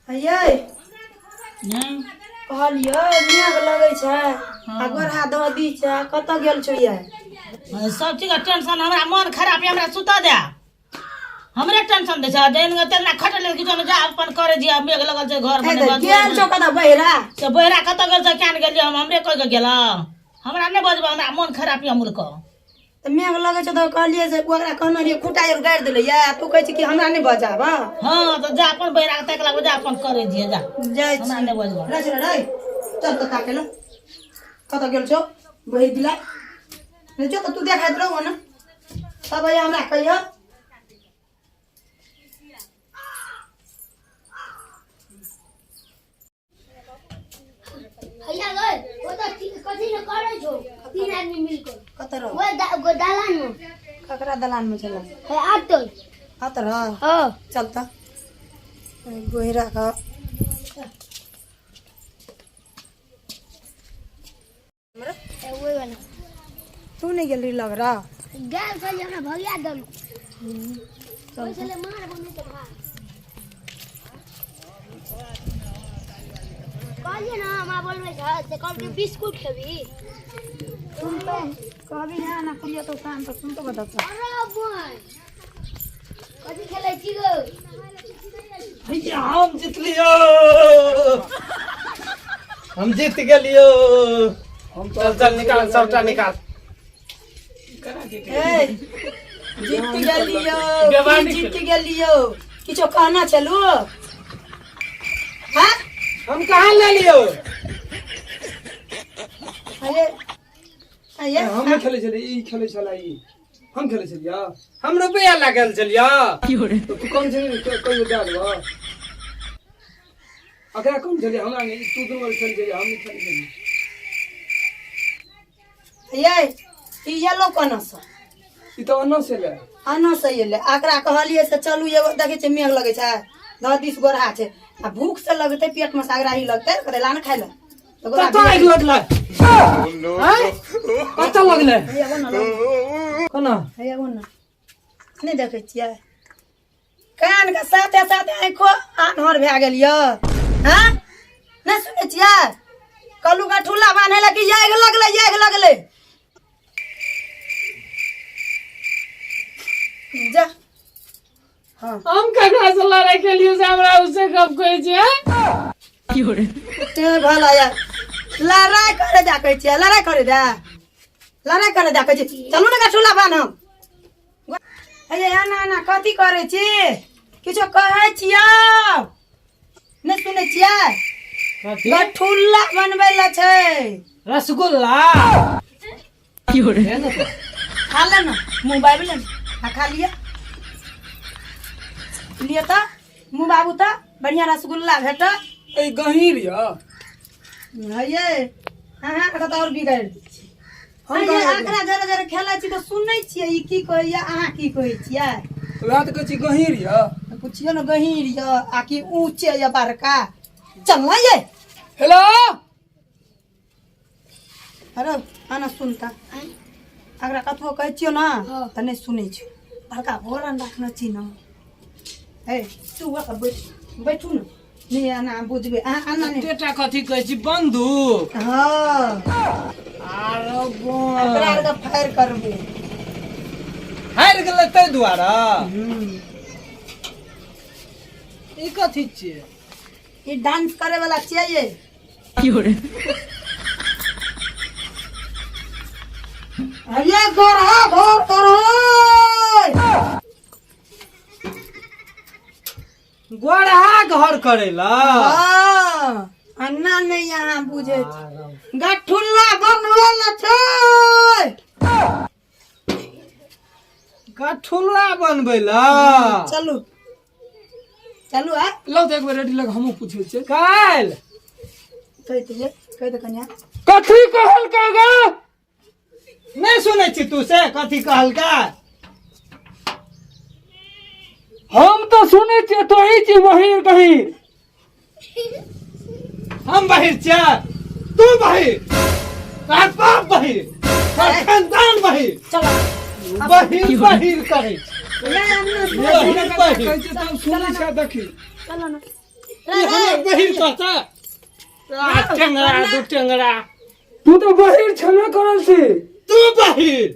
हयै कहलियै मेघ लगै छै आ गोरहा दऽ दी छै कतऽ गेल छौ यै? सब चीज के टेंशन, हमरा मन खराब है, हमरा सुतऽ दे। हमरे टेंशन दै छै दिन तेना खटल कि जन जा अपन करे दिया, मेघ लगल छै घर हे में। तऽ गेल छौ कतऽ बहिरा? से बहिरा कतऽ गेल छै, केन गेलियै हम, हमरे कहि के गेल। हमरा नहि बजबै, हमरा मन खराब यऽ मुल्क। तऽ मेघ लगै छै तऽ कहलियै से ओकरा कहने रहियै खूटा आर गाड़ि देलै या तू कहै छी कि हमरा नहि बजाब। हँ तऽ जा अपन बहिरा के ताकि लागो, जा अपन करे दिए जा। जाइ हमरा छी। नहि बजबै। रे छौ रे, चल तऽ ताके लए कतऽ गेल छौ बहिर दिला नहि छौ तऽ तू देखाइत रहू ने तब भैया हमरा कहियो। हैया गए ओ तऽ कथी ने करै छौ तीन आदमी मिलकर? कतऽ रह? ओए गो दालान में। ककरा दलान में छल? है आतो। आत रह। हाँ। चल तऽ गोहिरा का। है ओए वाला। तू नहीं गेल रही लग रहा? गेल छलियै, हमरा भगिया देलक। ओहि छलै मार बनै तऽ भाग। कहलियै ने हमरा बोलबै छै से कहलकै बिस्कुट खेबही। सुन तो कहबी है ना कुड़िया तो काम तो सुन तो बता तो। अरे बोय कथी खेलै छी गो? भैया हम जीतलियो, हम जीत गेलियो। चल चल निकाल, सबटा निकाल। ए जीत गेलियो की जीत गेलियो? किछो कहना चलू हाँ? हम कहाँ ले लियो? अरे अरे हम नहि खेलै छलियै, ई खेलै छलै ई। हम खेलै छलियै। हम रुपया लागल छलियो। तऽ तू कम छली कहियो दए देबह अकरा। कम छलियै हमरा नहि, तू दुनू गोटे खेलै छलियै, हम नहि खेलै छलियै। ये ई येलो कोना से? ई तऽ ओना से ले। आना से एलै। एकरा कहलियै से चलू एगो देखै छियै मेघ लगै छै, दस बीस गोरहा छै आ भूख से लगतै पेटमे सागराही लगतै, कहतै ला ने खाइ लए तऽ गोरहा। कतऽ आगि लगलै? आँय? कतऽ लगलै? हे एगो ने लग। कोना? हे एगो ने नहि देखै छियै, कानके साथे साथे आँखो आन्हर भए गेल यऽ। हँ नहि सुनै छियै, कलू का ठुल्ला बान्है लए कि आगि लगलै, आगि लगलै। जा हाँ। हम ककरा से लड़ाई केलियो से हमरा उसे गप कहै छियै? ते भला यार लड़ाई करे जा कहै छियै, लड़ाई करे जा, लड़ाई करे जा कहै छी। चलू ने गठुला बान्हब। अरे एना एना कथी करै छी? किछो कहै छियौ नहि सुनै छियै? कथी? गठुल्ला बनबै लए छै। रसगुल्ला खा ले ने, मुँह बाबि ले ने आ खा लिअ। लिअ तऽ मुँह बाबू तऽ बढ़िआँ रसगुल्ला भेटत। ए गहीर यऽ। हये अहाँके तऽ आओर बिगाड़ि दै छी। हम हम कहाँ? एकरा जरे जरे खेलै छी तऽ सुनै छियै ई की कहैया, अहाँ की कहै छियै? वएह तऽ कहै छी गहीर यऽ। पुछियौ ने गहीर यऽ आ कि ऊँचे यऽ बड़का। चल ना ये। हेलो। अरे आना सुनता अगरा कतबो कहै छियौ ने तऽ नहि सुनै छौ। बड़का भोरन राखने छी ने। हे तू ओतऽ बैठ, बैठू ने। नहि एना बुझबै अहाँ एना नहि। एतेटा कथी कहै छी, बंदूक? हँ। आरो एकरा आरके फायर करबै। हारि गेलै ताहि दुआरे। ई कथी छियै? ई डांस करे वाला छियै ये। अरे गोरहा भोर करो। गोरहा घर करेला? हाँ, अन्ना नहीं यहाँ बुझे छी। गठुल्ला बनबै लए छै। गठुल्ला बनबै ला? चलू चलू आ। लाउ तऽ एक बेर रेडी लग, हमहूँ पूछै छियै। काल्हि कहि दियै, कहि दे कनिया। कथी कहलकै गे? नहि सुनै छी तू से कथी कहलकै? हम तऽ सुनै छियै तोही छी बहिर गहीर। हम बहिर छियै? तू बहिर, तोहर बाप बहिर, तोहर खानदान बहिर। चलो। बहिर बहिर करै छी। ये अन्ना। बहिर बहिर। कहै छियै तब सुनै छै, देखी। चलो ना। ई हमरा बहिर कहता आ टेंगरा दू टेंगरा। तू तो बहिर छेबे करल छी। तू बहिर।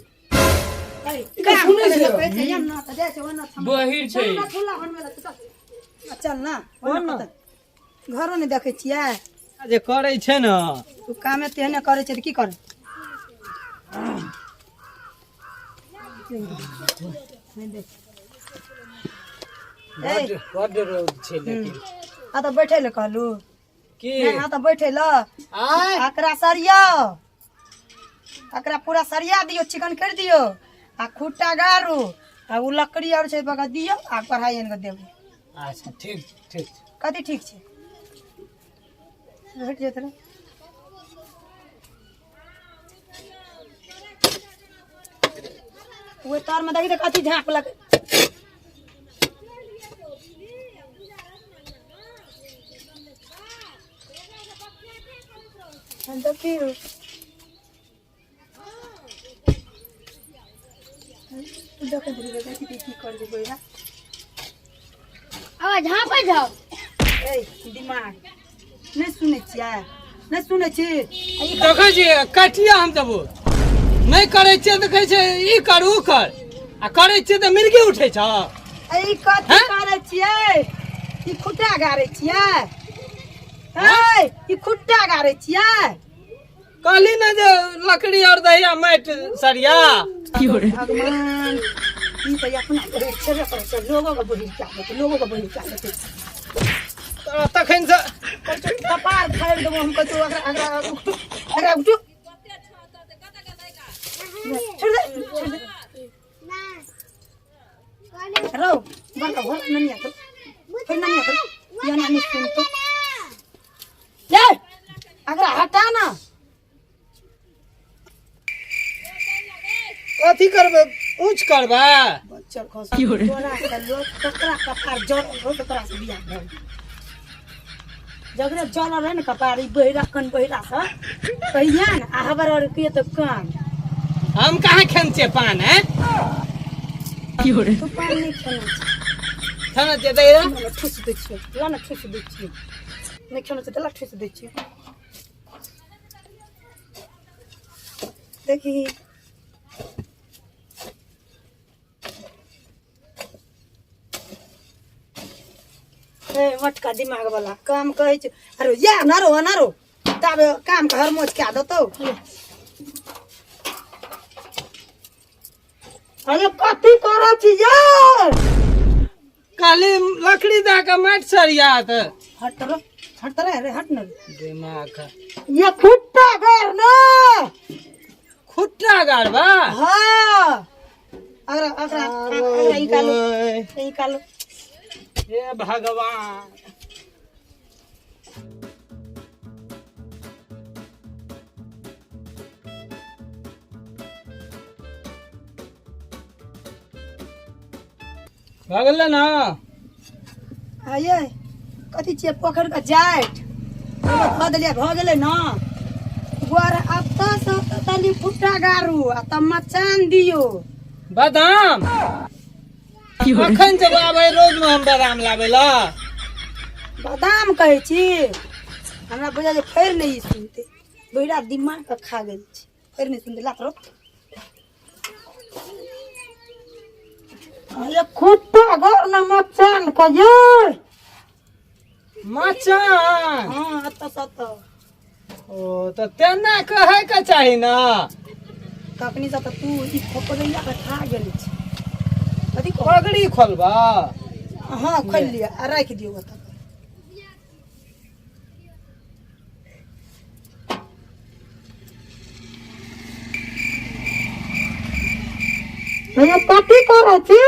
सुनै छियै? बहिर छै। चल ना, घरो नहि देखै छियै जे करै छै ने। तू कामे तेहने करै छै तऽ की करै? बड्ड रौद छै लेकिन। आ तऽ बैठे लए कहलू की? आ तऽ बैठे लए। आय एकरा सरियाओ, एकरा पूरा सरिया दियौ, चिकन करि दियौ आ खुट्टा गारू आ ओ लकड़ी आर छै बगा दियौ आ पढ़ाई आनि कऽ देबै। अच्छा ठीक ठीक। कथी ठीक छै? हटि जेतै रे। ओहि तरमे देखी तऽ कथी झाँपलक। देखियौ देखैत रहियै, देखी की कर देबै। आवाज झाँपै जाओ। ए दिमाग नहि सुनै छियै? नहि सुनै छी? देखै छियै कटिया हम देबो नहि करै छियै तऽ कहै छै ई कर ऊ कर, आ करै छियै तऽ मिर्गी उठै छ। ई कथी करै छियै? ई खुट्टा गारै छियै? ए ई खुट्टा गारै छियै? कहली ने जे लकड़ी और दहिया माटि सरिया। भगवान, ई तऽ अपना बहिर छेबे करै छै, लोगो के बहिर कए देतै, लोगो के बहिर कए देतै। तखन से कपार फाड़ि देबो हम। कहै छियौ एकरा एकरा एकरा उठू, छोड़ दे, छोड़ दे। रौ बड़का घर ननिया तो फिर ननिया तो या नानी सुन तो ये अगरा हटा ना। कथी करबै? ऊँच करबै? बच्चर खस तोरा के लोग ककरा कपार जल हो तो तोरा से बियाह भेल। जकरे जल रहे ने कपार, ई बहिरा कन बहिरा से कहिया ने आ हबर और के तो कान। हम कहाँ खेन छियै पान? है तू पान नहि खेने छी? खेने छियै दै रे। ला ठुस दै छियै, ला ने ठुस दै छियै। नहि खेने छियै तऽ ला ठुस दै छियै। देखी ए मटका दिमाग वाला काम कहै छै। अरे या नारो अनारो ताबे काम के हरमोच कए देतौ। अरे कथी करै छी यार? कहली लकड़ी दए कऽ माटि सरिया तऽ हट रे, हट रे, अरे हट न रे। दिमाग ये खुट्टा गार ना। खुट्टा गाड़बा? हाँ, अगरा अगरा अगरा ई कालो ई कालो। हे भगवान, भऽ गेलै ने? आये कथी छियै? पोखरि के जाइत धऽ देलियै, भऽ गेलै ने गोर। एतऽ सँ तनी फुट्टा गारू आ तब मचान दियौ। बादाम अखन जब आबै रोज में हम बादाम लाबै ला। बादाम कहै छी? हमरा बुझा जे फेर नहि ई सुनतै। बहिरा दिमाग के खा गेल छै, फेर नहि सुनतै। लात रो ये खुट्टा घर न मचान के ये मचान। हाँ, एतऽ सँ एतऽ। ओ तऽ तेना कहै के चाही ने। तखनी से तऽ तू ई खोपड़ैया के खा गेल छी। कथी कहू? पगड़ी खोलबा? हाँ, खोलि लिअ आ राखि दियौ ओतऽ। भैया कथी करै छी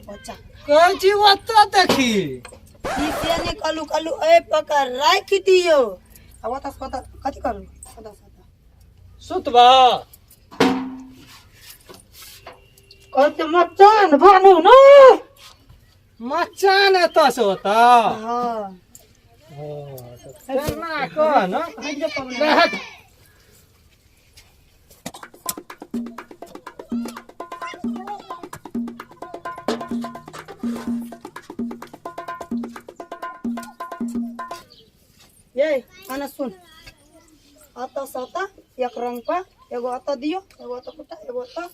बच्चा? कहै छी ओतऽ देखी। ई से नहि कहलू, कहलू एहि पकड़ राखि दियौ आ ओतऽ से ओतऽ कथी करू? ओतऽ से ओतऽ सुतबा? कहै छै मचान बनू ने। मचान एतऽ से ओतऽ? हाँ। ओ तऽ तेना कह ने रहत। ये आना सुन, अतऽ से अतऽ एक रंग पर एगो अतऽ दियौ, एगो अतऽ खुट्टा, एगो अतऽ,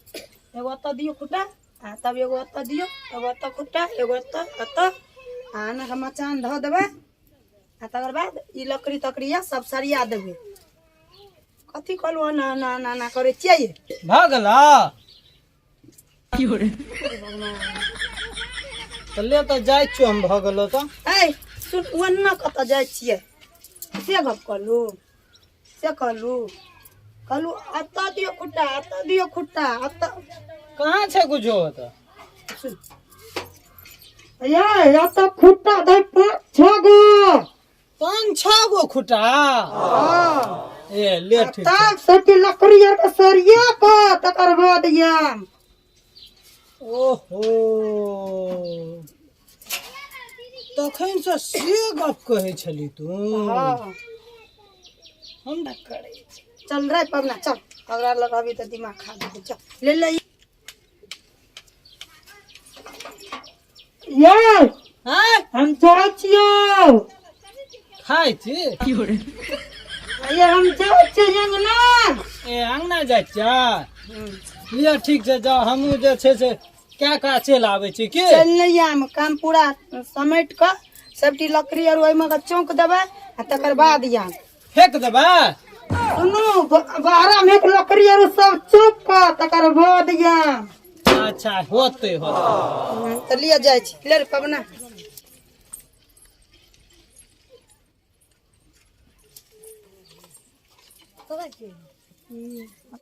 एगो अतऽ दियौ खुट्टा, आ तब एगो अतऽ दियौ, एगो अतऽ खुट्टा, एगो अतऽ अतऽ, आ एना कऽ मचान धऽ देबै, आ तकर बाद ई लकड़ी तकड़ी या सब सरिया देबै। कथी कहलहुँ एना एना एना एना करै छियै ये? भऽ गेल तऽ ले तऽ जाइ छियौ हम, भऽ गेलौ तऽ। ऐ सुन, ओन्ना कतऽ जाइ छियै से गप कहलू, से कहलू, कहलू एतऽ दियौ खुट्टा, एतऽ दियौ खुट्टा, एतऽ कहाँ छै कुछो तऽ? सुन ये, एतऽ खुट्टा दै 5 6 गो। 5 6 गो खुट्टा? हँ। ए ले ठीक छै। तब सबके लकड़ी आर के सरिया कऽ तकर बाद आयब। ओहो, तखन से से गप कहै छली तू? हँ। हम चल रे पबना, चल, अगला लग अभी तऽ दिमाग खा देतै। चल ले ले ये। आँय? हम जाइ छियौ। खाइ छी? ये, हम जाइ छियै अंगना। ए अंगना जाइ छियै? लिअ ठीक छै, जाउ, हमहूँ जे छै से कए कऽ चलि आबै छी की। चलि नहि आयब, काम पूरा समेट कऽ सबटी लकड़ी आर ओहिमे कऽ चौंक देबै आ तकर बाद आयब। फेक देबै? सुनू, बाहरा मे एक लकड़ी आर सब चौंक कऽ तकर बाद आयब। अच्छा, होतै होतै। तऽ लिअ जाइ छी, ले रे पबना।